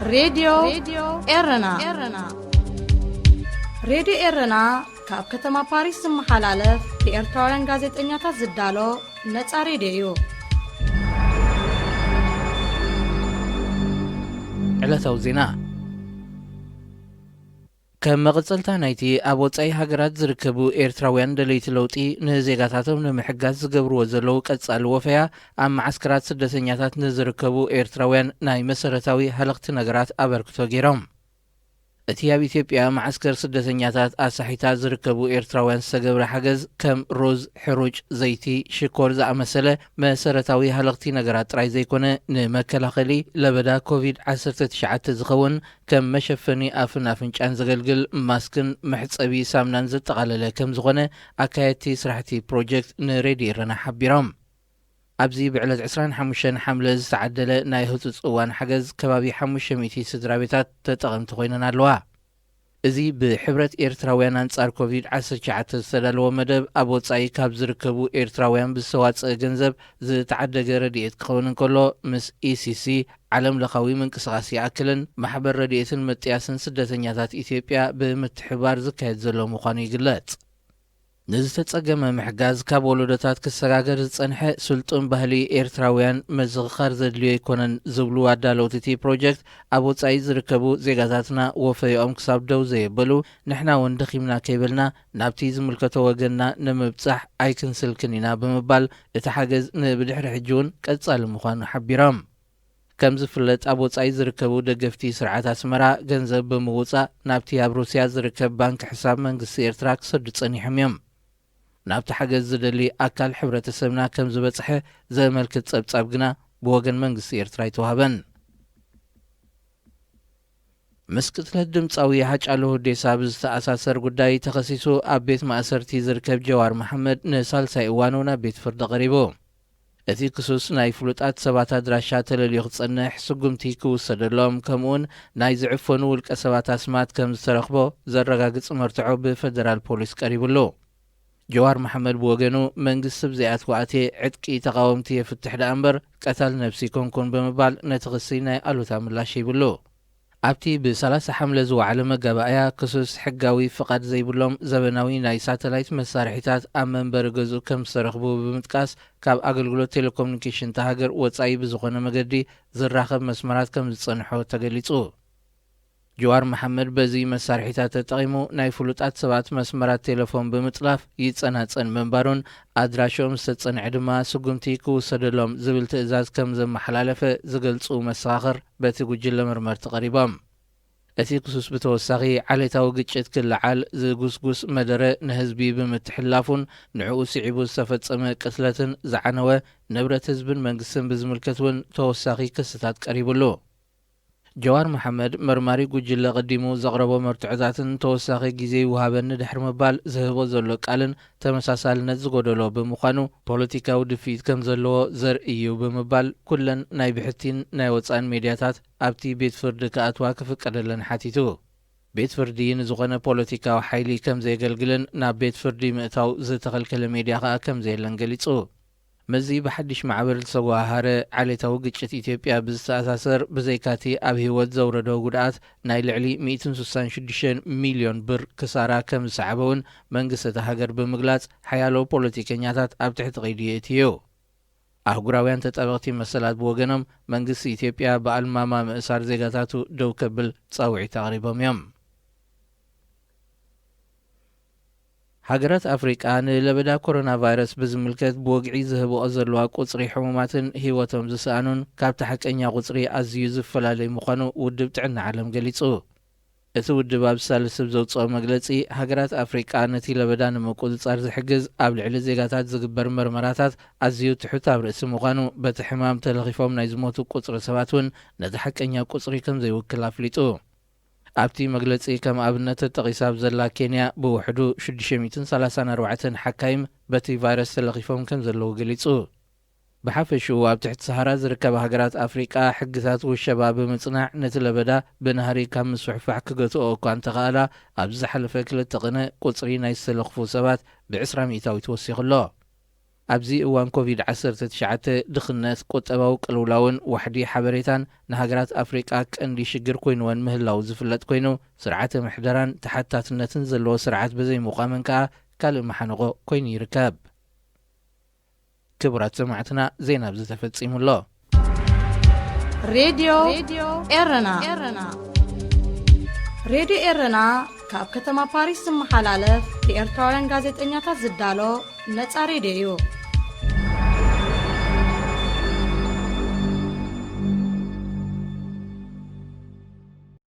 ሬድዮ ኤረና። ሬድዮ ኤረና ካብ ከተማ ፓሪስ ዝመሓላለፍ ብኤርትራውያን ጋዜጠኛታት ዝዳሎ ነጻ ሬድዮ እዩ። ዕለታዊ ዜና። ከም መቐጸልታ ናይቲ ኣብ ወጻኢ ሃገራት ዝርከቡ ኤርትራውያን ደለይቲ ለውጢ ንዜጋታቶም ንምሕጋዝ ዝገብርዎ ዘለዉ ቀጻሊ ወፈያ፣ ኣብ መዓስከራት ስደተኛታት ንዝርከቡ ኤርትራውያን ናይ መሰረታዊ ሃለኽቲ ነገራት ኣበርክቶ ገይሮም። እቲ ኣብ ኢትዮጵያ መዓስከር ስደተኛታት ኣሳሒታ ዝርከቡ ኤርትራውያን ዝተገብረ ሓገዝ፣ ከም ሩዝ፣ ሕሩጭ፣ ዘይቲ፣ ሽኮር ዝኣመሰለ መሰረታዊ ሃለኽቲ ነገራት ጥራይ ዘይኮነ፣ ንመከላኸሊ ለበዳ ኮቪድ ዓሰርተ ትሽዓተ ዝኸውን ከም መሸፈኒ ኣፍን ኣፍንጫን ዘገልግል ማስክን መሕጸቢ ሳምናን ዘጠቓለለ ከም ዝኾነ ኣካየድቲ ስራሕቲ ፕሮጀክት ንሬድዮ ኤረና ሓቢሮም። ኣብዚ ብዕለት ዕስራን ሓሙሽተን ሓምለ ዝተዓደለ ናይ ህጹጽ እዋን ሓገዝ ከባቢ ሓሙሽተ ሚእቲ ስድራ ቤታት ተጠቐምቲ ኮይነን ኣለዋ። እዚ ብሕብረት ኤርትራውያን ኣንጻር ኮቪድ ዓሰርተ ትሽዓተ ዝተዳለወ መደብ፣ ኣብ ወጻኢ ካብ ዝርከቡ ኤርትራውያን ብዝተዋጸአ ገንዘብ ዝተዓደገ ረድኤት ክኸውን እንከሎ፣ ምስ ኢሲሲ፣ ዓለም ለኻዊ ምንቅስቓስ ይኣክልን ማሕበር ረድኤትን ምጥያስን ስደተኛታት ኢትዮጵያ ብምትሕብባር ዝካየድ ዘሎ ምዃኑ ይግለጽ። ንዝተጸገመ ምሕጋዝ ካብ ወለዶታት ክሰጋገር ዝጸንሐ ስልጡን ባህሊ ኤርትራውያን ምዝኽኻር ዘድልዮ ኣይኮነን ዝብሉ ኣዳለውቲ እቲ ፕሮጀክት፣ ኣብ ወጻኢ ዝርከቡ ዜጋታትና ወፈይኦም ክሳብ ደው ዘየበሉ፣ ንሕና እውን ደኺምና ከይበልና ናብቲ ዝምልከቶ ወገንና ንምብጻሕ ኣይክንስልክን ኢና ብምባል፣ እቲ ሓገዝ ንብድሕሪ ሕጂ እውን ቀጻሊ ምዃኑ ሓቢሮም። ከም ዝፍለጥ፣ ኣብ ወጻኢ ዝርከቡ ደገፍቲ ስርዓት ኣስመራ ገንዘብ ብምውጻእ ናብቲ ኣብ ሩስያ ዝርከብ ባንክ ሕሳብ መንግስቲ ኤርትራ ክሰዱ ጸኒሖም እዮም። ናብቲ ሓገዝ ዝደሊ ኣካል ሕብረተሰብና ከም ዝበጽሐ ዘመልክት ጸብጻብ ግና ብወገን መንግስቲ ኤርትራ ኣይተዋህበን። ምስ ቅትለት ድምጻዊ ሃጫሉ ሁዴሳ ብዝተኣሳሰር ጉዳይ ተኸሲሱ ኣብ ቤት ማእሰርቲ ዝርከብ ጀዋር መሓመድ ንሳልሳይ እዋኑ ናብ ቤት ፍርዲ ቀሪቡ። እቲ ክሱስ ናይ ፍሉጣት ሰባት ኣድራሻ ተለልዩ ክጸንሕ ስጉምቲ ክውሰደሎም፣ ከምኡውን ናይ ዝዕፈኑ ውልቀ ሰባት ኣስማት ከም ዝተረኽቦ ዘረጋግጽ መርትዖ ብፈደራል ፖሊስ ቀሪብሉ። ጀዋር መሓመድ ብወገኑ፣ መንግስቲ ብዘይኣትዎ ኣትየ ዕጥቂ ተቓወምቲ የፍትሕ ደኣ እምበር ቀታል ነብሲ ኣይኮንኩን ብምባል ነቲ ክሲ ናይ ኣሉታ ምላሽ ሂብሉ። ኣብቲ ብ ሰላሳ ሓምለ ዝወዓለ መጋባእያ፣ ክሱስ ሕጋዊ ፍቓድ ዘይብሎም ዘበናዊ ናይ ሳተላይት መሳርሒታት ኣብ መንበሪ ገዝኡ ከም ዝተረኽቡ ብምጥቃስ፣ ካብ ኣገልግሎት ቴሌኮሙኒኬሽን እታ ሃገር ወጻኢ ብዝኾነ መገዲ ዝራኸብ መስመራት ከም ዝጸንሖ ተገሊጹ። ጀዋር መሓመድ በዚ መሳርሒታት ተጠቒሙ ናይ ፍሉጣት ሰባት መስመራት ቴሌፎን ብምጥላፍ ይጸናጸን ምንባሩን፣ ኣድራሽኦም ዝተጸንዐ ድማ ስጉምቲ ክውሰደሎም ዝብል ትእዛዝ ከም ዘመሓላለፈ ዝገልጹ መሰኻኽር በቲ ጉጅለ መርመርቲ ቀሪቦም። እቲ ክሱስ ብተወሳኺ፣ ዓሌታዊ ግጭት ክለዓል ዝጉስጉስ መደረ ንህዝቢ ብምትሕልላፉን ንዕኡ ስዒቡ ዝተፈጸመ ቅትለትን ዝዓነወ ንብረት ህዝብን መንግስትን ብዝምልከት እውን ተወሳኺ ክስታት ቀሪብሉ። ጀዋር መሓመድ፣ መርማሪ ጉጅለ ቀዲሙ ዘቕረቦ መርትዖታትን ተወሳኺ ግዜ ይወሃበኒ ድሕሪ ምባል ዝህቦ ዘሎ ቃልን ተመሳሳልነት ዝጎደሎ ብምዃኑ፣ ፖለቲካዊ ድፍኢት ከም ዘለዎ ዘርኢ እዩ ብምባል፣ ኩለን ናይ ብሕቲን ናይ ወጻእን ሜድያታት ኣብቲ ቤት ፍርዲ ክኣትዋ ክፍቀደለን ሓቲቱ። ቤት ፍርዲ ንዝኾነ ፖለቲካዊ ሓይሊ ከም ዘየገልግልን ናብ ቤት ፍርዲ ምእታው ዝተኸልከለ ሜድያ ከኣ ከም ዘየለን ገሊጹ። ምስዚ ብሓድሽ ማዕበል ዝተጓሃሃረ ዓሌታዊ ግጭት ኢትዮጵያ ብዝተኣሳሰር፣ ብዘይካቲ ኣብ ህይወት ዘውረዶ ጉድኣት ናይ ልዕሊ ሚእትን ስሳን ሽዱሽተን ሚልዮን ብር ክሳራ ከም ዝሰዓበ እውን መንግስቲ እታ ሃገር ብምግላጽ፣ ሓያሎ ፖለቲከኛታት ኣብ ትሕቲ ቀይዲ የእትዩ። ኣህጉራውያን ተጣበቕቲ መሰላት ብወገኖም፣ መንግስቲ ኢትዮጵያ ብኣልማማ ምእሳር ዜጋታቱ ደው ከብል ጻውዒት ኣቕሪቦም እዮም። ሃገራት ኣፍሪቃ ንለበዳ ኮሮና ቫይረስ ብዝምልከት ብወግዒ ዝህብኦ ዘለዋ ቁጽሪ ሕሙማትን ህይወቶም ዝሰኣኑን ካብቲ ሓቀኛ ቁጽሪ ኣዝዩ ዝፈላለይ ምዃኑ ውድብ ጥዕና ዓለም ገሊጹ። እቲ ውድብ ኣብ ሳልስብ ዘውጽኦ መግለጺ፣ ሃገራት ኣፍሪቃ ነቲ ለበዳ ንምቁጽጻር ዝሕግዝ ኣብ ልዕሊ ዜጋታት ዝግበር መርመራታት ኣዝዩ ትሑት ኣብ ርእሲ ምዃኑ፣ በቲ ሕማም ተለኺፎም ናይ ዝሞቱ ቁጽሪ ሰባት እውን ነቲ ሓቀኛ ቁጽሪ ከም ዘይውክል ኣፍሊጡ። ኣብቲ መግለጺ ከም ኣብነት ተጠቒሳ ኣብ ዘላ ኬንያ፣ ብውሕዱ ሽዱሽተ ሚእትን ሰላሳን ኣርባዕተን ሓካይም በቲ ቫይረስ ተለኺፎም ከም ዘለዉ ገሊጹ። ብሓፈሽኡ፣ ኣብ ትሕቲ ሰሃራ ዝርከባ ሃገራት ኣፍሪቃ፣ ሕግታት ውሸባ ብምጽናዕ፣ ነቲ ለበዳ ብናህሪ ካብ ምስፍሕፋሕ ክገትኦ እኳ እንተኸኣላ፣ ኣብዚ ዝሓለፈ ክልተ ቅነ ቁጽሪ ናይ ዝተለኽፉ ሰባት ብዕስራ ሚእታዊት ወሲኹ ኣሎ። ኣብዚ እዋን ኮቪድ ዓሰርተ ትሽዓተ ድኽነት፣ ቁጠባዊ ቅልውላውን ዋሕዲ ሓበሬታን ንሃገራት ኣፍሪቃ ቀንዲ ሽግር ኮይንወን ምህላው ዝፍለጥ ኮይኑ፣ ስርዓተ ምሕደራን ተሓታትነትን ዘለዎ ስርዓት ብዘይምቋመን ከኣ ካልእ መሓንቖ ኮይኑ ይርከብ። ክቡራት ሰማዕትና፣ ዜና ኣብዚ ተፈጺሙ ኣሎ። ሬድዮ ኤረና። ሬድዮ ኤረና ካብ ከተማ ፓሪስ ዝመሓላለፍ ብኤርትራውያን ጋዜጠኛታት ዝዳሎ ነጻ ሬድዮ እዩ።